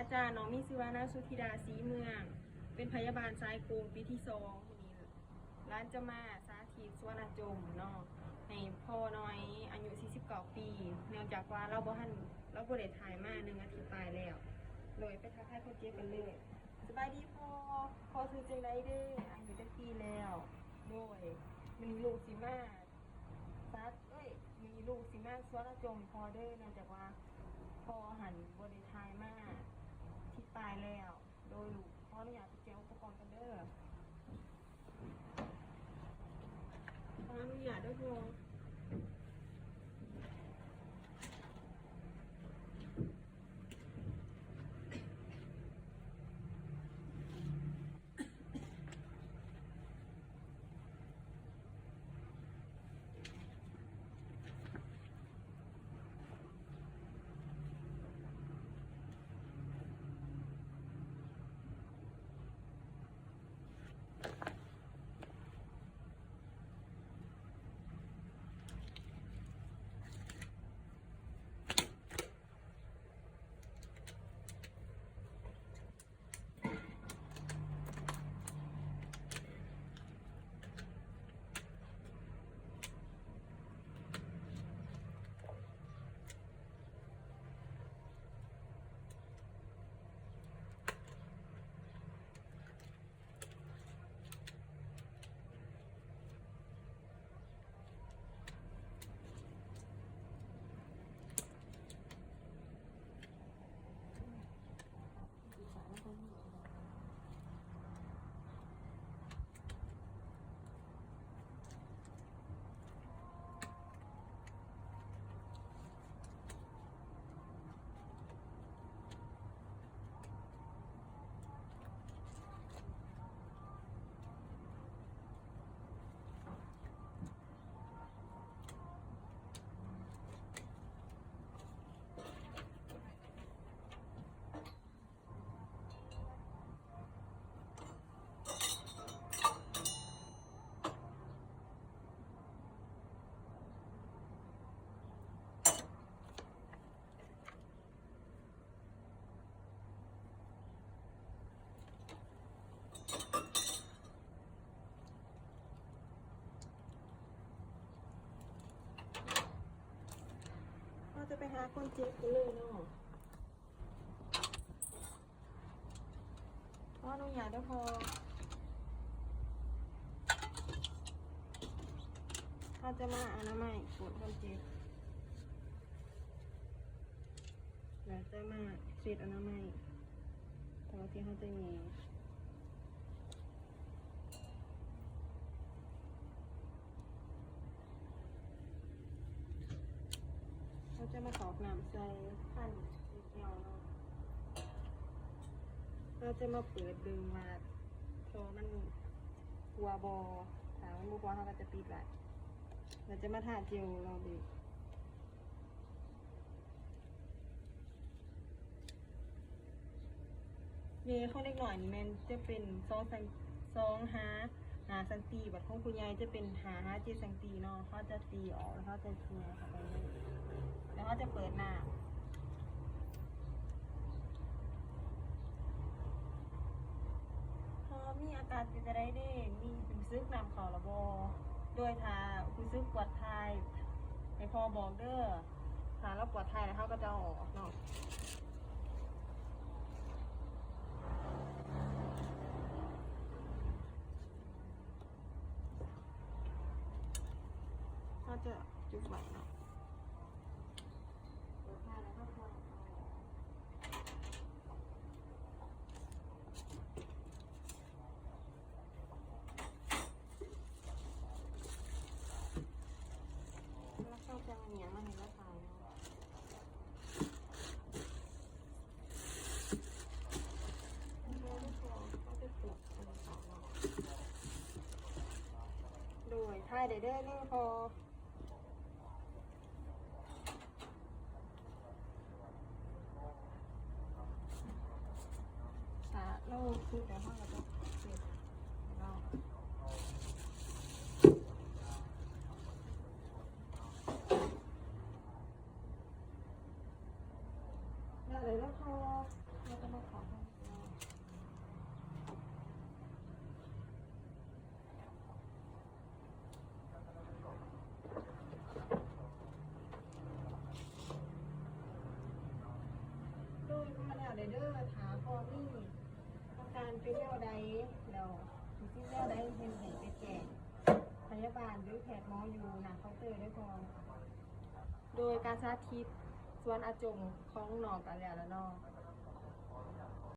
ອາຈານ ນ້ອງມີຊື່ວ່າ ນາງ ສຸທິດາ ສີເມືອງ ເປັນພະຍາບານສາຍໂຄງປີທີສອງ. ມື້ນີ້ຫຼານຈະມາສາທິດສວນອາຈົມເນາະ ໃຫ້ພໍ່ນ້ອຍອາຍຸສີ່ສິບເກົ້າປີ ເນື່ອງຈາກວ່າລາວບໍ່ທັນ ລາວບໍ່ໄດ້ຖ່າຍມາໜຶ່ງອາທິດປາຍແລ້ວ. ໂດຍ ໄປທັກທາຍຄົນເຈັບກັນເລີຍ. ສະບາຍດີພໍ່, ພໍ່ຊື່ຈັ່ງໃດເດ? ອາຍຸຈັກປີແລ້ວ? ໂດຍ ມື້ນີ້ລູກຊິມາສາ ເອີຍ ມື້ນີ້ລູກຊິມາສວນອາຈົມພໍ່ເດີ ເນື່ອງຈາກວ່າພໍ່ຫັ້ນບໍ່ໄດ້ຖ່າຍມາທິດປາຍແລ້ວ. ໂດຍ ລູກຂໍອະນຸຍາດໄປກຽມອຸປະກອນກ່ອນເດີ. ຂໍອະນຸຍາດເດີພໍ່. ເຮົາຈະໄປຫາຄົນເຈັບກັນເລີຍເນາະ. ຂໍອະນຸຍາດເດີພໍ່. ເຮົາຈະມາອະນາໄມກວດຄົນເຈັບ ແລ້ວຈະມາເຊັດອະນາໄມຕອນທີ່ເຮົາຈະແຍ່. ເຮົາຈະມາຕອກນ້ຳໃສ່ຄັນແອວເນາະ. ເຮົາຈະມາເປີດເບິ່ງວ່າທໍ່ມັນຮົ່ວບໍ່. ຖ້າມັນບໍ່ຮົ່ວ ເຮົາກໍຈະປິດໄວ້. ເຮົາຈະມາທາເຈວລອງເບິ່ງ. ເວຂອງເດັກນ້ອຍນີ້ແມ່ນຈະເປັນສອງຊັງ ສອງຫາຫ້າຊັງຕີ, ບັດຂອງຜູ້ໃຫຍ່ຈະເປັນຫ້າຫາເຈັດຊັງຕີເນາະ. ເຮົາຈະຕີອອກ ແລ້ວເຮົາຈະແຍ່ເຂົ້າໄປເລີຍ ແລ້ວເຮົາຈະເປີດນ້ຳ. ເຮົາມີອາການເປັນຈັ່ງໃດເດ? ມີ ຮູ້ສຶກນ້ຳເຂົ້າແລ້ວບໍ່? ໂດຍ ຖ້າຮູ້ສຶກປວດຖ່າຍ ໃຫ້ພໍ່ບອກເດີ. ຖ້າລາວປວດຖ່າຍແລ້ວ ເຮົາກໍຈະເອົາອອກເນາະ. ເຮົາຈະຈຸບໄວ້ເນາະ. ເປີດຖ່າຍແລ້ວເຮົາຄ່ອຍເອົາອອກ. ແລ້ວເຮົາຈະເອົາຫຍັງມາໃຫ້ລາວຖ່າຍເນາະ? ໂດຍ ຖ່າຍໄດ້ເດີ ເດີພໍ່. ຖ້າເຮົາຄືແຕ່ເຮົາກໍຕ້ອງເຮັດເນາະ. ແລ້ວເລີຍເນາະ ເຮົາກໍມາ ຖ້າພໍ່ມີອາການເປັນແນວໃດ ແລ້ວຊິເຮັດແນວໃດ ເຫັນໃຫ້ໄປແຈ້ງພະຍາບານ ຫຼື ແພດໝໍຢູ່ໜ້າເຄົາເຕີເດີ້ພໍ່. ໂດຍການສາທິດສວນອາຈົງຂອງນ້ອງກະແລ້ວລະເນາະ.